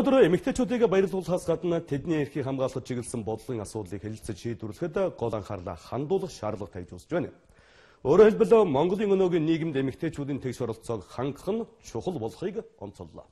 Өнөөдөр эмэгтэйчүүдийг баярлуулахаас гадна тэдний эрхийг хамгаалах чиглэсэн бодлогын асуудлыг хэлэлцэж шийдвэрлэхэд гол анхаарлаа хандуулах шаардлага тавьж үзэж байна. Өөрөөр хэлбэл Монголын өнөөгийн нийгэмд эмэгтэйчүүдийн тэгш оролцоог хангах нь чухал болохыг онцоллоо.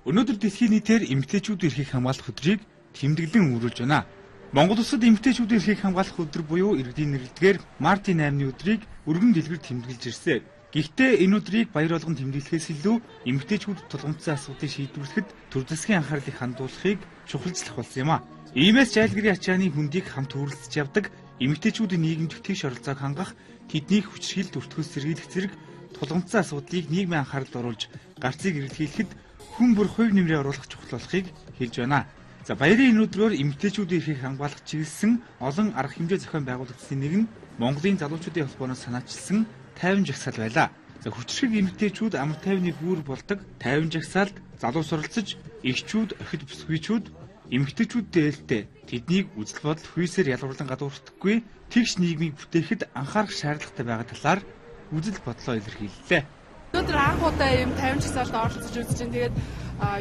Өнөөдөр дэлхийн нийтээр эмэгтэйчүүдийн эрхийг хамгаалах өдрийг тэмдэглэн өнгөрүүлж байна. Монгол улсад эмэгтэйчүүдийн эрхийг хамгаалах өдөр буюу иргэдийн нэрлэдгээр мартын 8-ны өдрийг өргөн дэлгэр тэмдэглэж ирсэн. Гэхдээ энэ өдрийг баяр болгон тэмдэглэхээс илүү эмэгтэйчүүдэд тулгамдсан асуудлыг шийдвэрлэхэд төр засгийн анхаарлыг хандуулахыг чухалчлах болсон юм а. Иймээс жайлгэрийн ачааны хүндийг хамт үүрлэж явдаг эмэгтэйчүүдийн нийгэмд тэгш оролцоог хангах, тэднийг хүчирхийлэлт өртгөөс сэргийлэх зэрэг тулгамдсан асуудлыг нийгмийн анхааралд оруулж гарцыг эргэлхийлэхэд хүн бүр хувь нэмрээ оруулах чухал болохыг хэлж байна. За баярын энэ өдрөөр эмэгтэйчүүдийн эрхийг хамгаалах чиглэсэн олон арга хэмжээ зохион байгуулагдсны нэг нь Монголын залуучуудын холбооноос санаачилсан 50 жагсаал байлаа. За хүчирхэг эмэгтэйчүүд амар тайвны гүүр болдог 50 жагсаалд залуус оролцож, эгчүүд, охид бүсгүйчүүд эмэгтэйчүүдтэй ээлтэй тэднийг үзэл бодол хүйсээр ялгуурлан гадуурхдаггүй тэгш нийгмийг бүтээхэд анхаарах шаардлагатай байгаа талаар үзэл бодлоо илэрхийллээ. Өнөөдөр анх удаа ийм 50 жагсаалд оролцож үзэж чинь тэгээд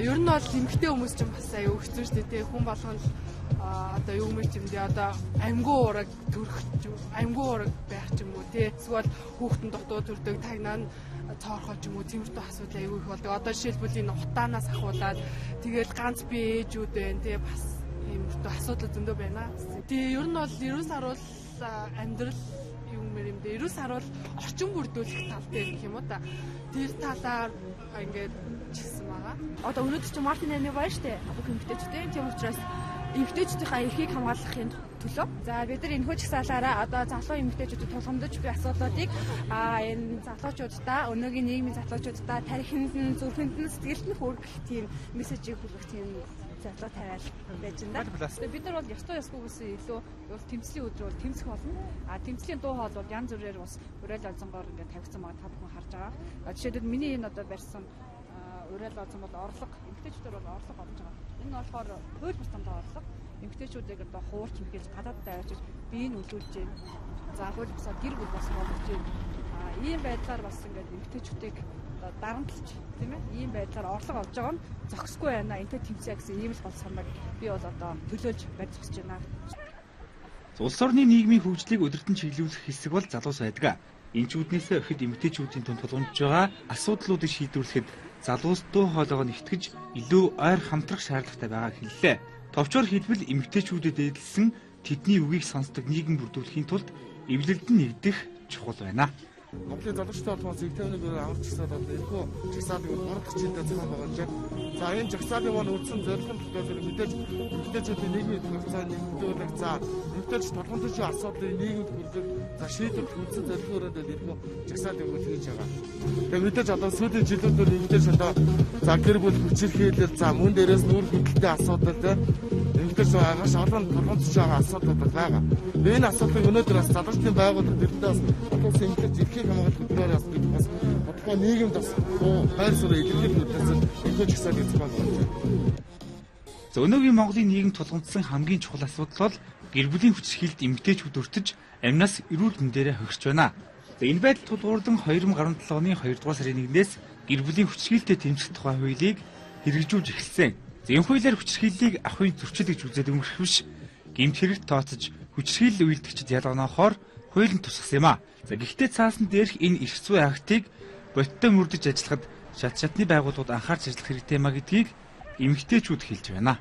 ер нь бол эмэгтэй хүмүүс чинь бас аюу хэцүү шүү дээ. Хүн болгоно одоо юу мэр юм дээ одоо амьгүй ураг төрөх амьгүй ураг байх ч юм уу тий. Эсвэл хүүхдэн дутуу төрдөг, тагнаа нь цоорхоо ч юм уу тиймэрхүү асуудал аюу их болдог. Одоо жишээлбэл энэ утаанаас ахуулаад тэгэл ганц бие ээжүүд байна тий, бас иймэрхүү асуудал зөндөө байна. Тэгээ ер нь бол эрүүл саруул амьдрал юм мэр юм дээ. Эрүүл саруул орчин бүрдүүлэх тал дээр гэх юм уу та. Тэр талаар ингээд чигсэн байгаа. Одоо өнөөдөр чинь мартын 8-ны баяр штэ. Бүх эмэгтэйчүүдийн. Тийм учраас эмэгтэйчүүдийнхаа эрхийг хамгаалахын төлөө. За бид нар энэхүү жагсаалаараа одоо залуу эмэгтэйчүүдэд тулгамдж буй асуудлуудыг энэ залуучуудаа, өнөөгийн нийгмийн залуучуудаа тархинд нь, зүрхэнд нь, сэтгэлд нь хүргэх тийм мессежийг хүргэх тийм зорилго тавиал байж байна. Бид нар бол ёстой ёсгүйгээс илүү бол тэмцлийн өдөр бол тэмцэх болно. А тэмцлийн дуу хоол бол янз бүрээр бас уриал олзонгоор ингээд тавигдсан байгаа та бүхэн харж байгаа. Жишээлбэл миний энэ одоо барьсан уриал олзон бол орлого, эмэгтэйчүүдээр бол орлого олж байгаа. Энэ нь болохоор хууль бус дандаа орлого. Эмэгтэйчүүдийг одоо хуурч мэхэлж гадаадд авчиж биеийг өлүүлж байна. За хууль бусаар гэр бүл бас болгож байна. А ийм байдлаар бас ингээд эмэгтэйчүүдийг одоо дарамтлж тийм ийм байдлаар орлого олж байгаа нь зохисгүй байна. Энтэй тэмцээ гэсэн ийм л гол санааг би бол одоо төлөөлж барьж зогсож байна. Улс орны нийгмийн хөгжлийг өдөртөн чиглүүлэх хэсэг бол залуус байдаг. Энэ чүүднээсээ охид эмэгтэйчүүдийн тунд тулгамдж байгаа асуудлуудыг шийдвэрлэхэд залуус дуу хоолойгоо нэгтгэж илүү ойр хамтрах шаардлагатай байгааг хэллээ. Товчоор хэлбэл эмэгтэйчүүдэд дээдлсэн тэдний үгийг сонсдог нийгэм бүрдүүлэхийн тулд эвлэлд нь нэгдэх чухал байна. Монголын залуучдын холбоос их 51 аварч жагсаал бол энэхүү жагсаалыг 3 дахь жилдээ зохион байгуулж байна. За энэ жагсаалын маань үндсэн зорилго нь болохоор мэдээж эмэгтэйчүүдийн нийгмийн тогтолцоо нэгдүүлэх, за эмэгтэйч тулгамдж асуудлыг нийгэмд хүргэх, за шийдвэрлэх үндсэн зорилгоор энэхүү жагсаалыг үйл хийж байгаа. Тэгээ мэдээж одоо сүүлийн жилүүдээр эмэгтэйч одоо за гэр бүл хүчирхийлэл, за мөн дээрээс нүүр хөдөлтөй асуудал те эмэгтэйч маш олон тулгамдж байгаа асуудлууд байгаа. Энэ асуудлыг өнөөдөр бас залуучдын байгууллага тэрэндээ бас олон улсын эмэгтэйч эрхийг хамгаалах өдрөөр бас бид бас тодорхой нийгэмд бас байр суурь илэрхийлэх үүднээс энэхүү жагсаалыг зохион байгуулж байна. За өнөөгийн Монголын нийгэм тулгамдсан хамгийн чухал асуудал бол гэр бүлийн хүчирхийлэлд эмэгтэйчүүд өртөж амнаас эрүүл мэндээрээ хохирч байна. За энэ байдал тулгуурлан 2017 оны 2 дугаар сарын 1-ээс гэр бүлийн хүчирхийлэлтэд тэмцэх тухай хуулийг хэрэгжүүлж эхэлсэн. За энэ хуулиар хүчирхийллийг ахуйн зөрчил гэж үзээд өнгөрөх биш, гэмт хэрэгт тооцож хүчирхийлэл үйлдэгчид ялганаахоор хууль нь тусгасан юм а. За гэхдээ цаасан дээрх энэ эрх зүй актыг бодиттой мөрдөж ажиллахад шат шатны байгууллагууд анхаарч ажиллах хэрэгтэй юм а гэдгийг эмэгтэйчүүд хэлж байна.